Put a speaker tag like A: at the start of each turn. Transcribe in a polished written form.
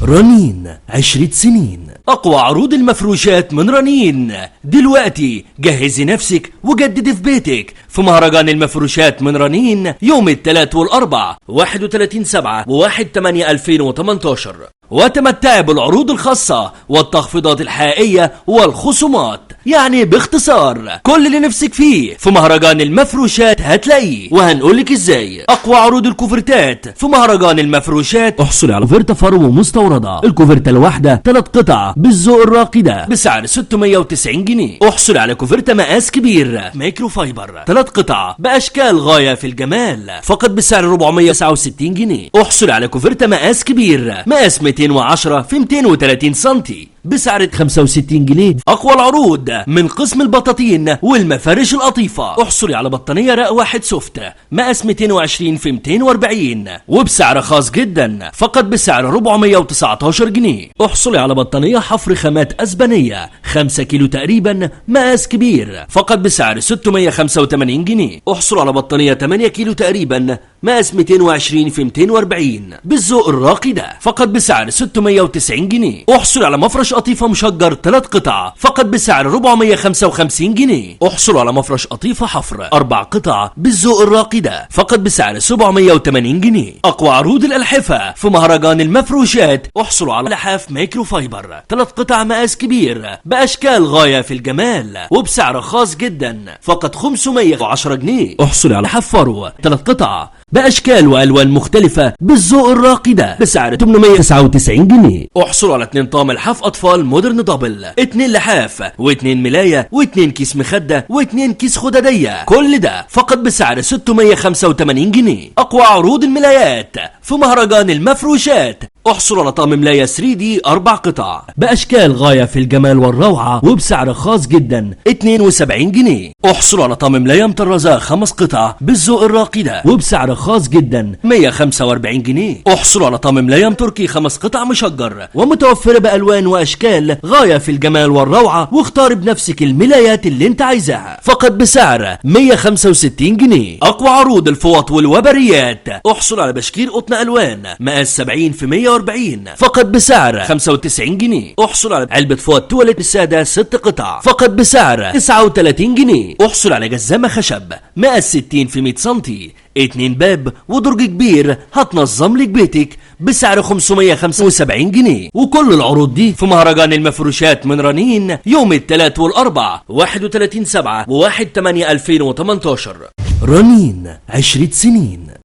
A: رنين 10 سنين. أقوى عروض المفروشات من رنين دلوقتي. جهزي نفسك وجددي في بيتك في مهرجان المفروشات من رنين يوم الثلاث والأربع 31/7 و1/8/2018، وتمتعي بالعروض الخاصة والتخفيضات الحقيقية والخصومات. يعني باختصار كل اللي نفسك فيه في مهرجان المفروشات هتلاقيه، وهنقولك ازاي. اقوى عروض الكوفرتات في مهرجان المفروشات. احصلي على كوفرتة فرو مستوردة، الكوفرتة الواحدة 3 قطع بالذوق الراقي ده بسعر 690 جنيه. احصلي على كوفرتة مقاس كبير مايكرو فايبر 3 قطع باشكال غاية في الجمال فقط بسعر 469 جنيه. احصلي على كوفرتة مقاس كبير مقاس 210 في 230 سنتي بسعر 65 جنيه. اقوى العروض من قسم البطاطين والمفارش القطيفة. احصلي على بطانية رق واحد soft مقاس 220 في 240 وبسعر خاص جدا فقط بسعر 419 جنيه. احصلي على بطانية حفر خامات اسبانية 5 كيلو تقريبا مقاس كبير فقط بسعر 685 جنيه. احصلوا على بطانية 8 كيلو تقريبا مقاس 220 في 240 بالذوق الراقي ده فقط بسعر 690 جنيه. احصل على مفرش قطيفة مشجر 3 قطع فقط بسعر 455 جنيه. احصل على مفرش قطيفة حفر 4 قطع بالذوق الراقي ده فقط بسعر 780 جنيه. اقوى عروض الألحفة في مهرجان المفروشات. احصلوا على لحاف مايكرو فايبر 3 قطع مقاس كبير بأشكال غاية في الجمال وبسعر خاص جدا فقط 510 جنيه. احصل على لحاف فرو 3 قطع بأشكال وألوان مختلفة بالذوق الراقي ده بسعر 899 جنيه. احصلوا على 2 طقم لحاف أطفال modern double، 2 لحاف و2 ملاية و2 كيس مخدة و2 كيس خدادية، كل ده فقط بسعر 685 جنيه. أقوى عروض الملايات في مهرجان المفروشات. احصلوا على طقم ملاية 3D 4 قطع بأشكال غاية في الجمال والروعة وبسعر خاص جدا 72 جنيه. احصلوا على طقم ملاية مطرزة 5 قطع بالذوق الراقي ده وبسعر خاص جدا 145 جنيه. احصلوا على طقم ملاية تركي 5 قطع مشجر ومتوفرة بألوان وأشكال غاية في الجمال والروعة، واختار بنفسك الملايات اللي انت عايزاها فقط بسعر 165 جنيه. أقوى عروض الفوط والوبريات. احصل على بشكير قطن ألوان مقاس 70 في 140 فقط بسعر 95 جنيه. احصل على علبة فوط تواليت السادة 6 قطع فقط بسعر 39 جنيه. احصل على جزامة خشب مقاس 60 في 100 سنتي، 2 باب ودرج كبير هتنظم لك بيتك بسعر 575 جنيه. وكل العروض دي في مهرجان المفروشات من رنين يوم الثلاث والأربع 31/7 و1/8/2018. رنين 10 سنين.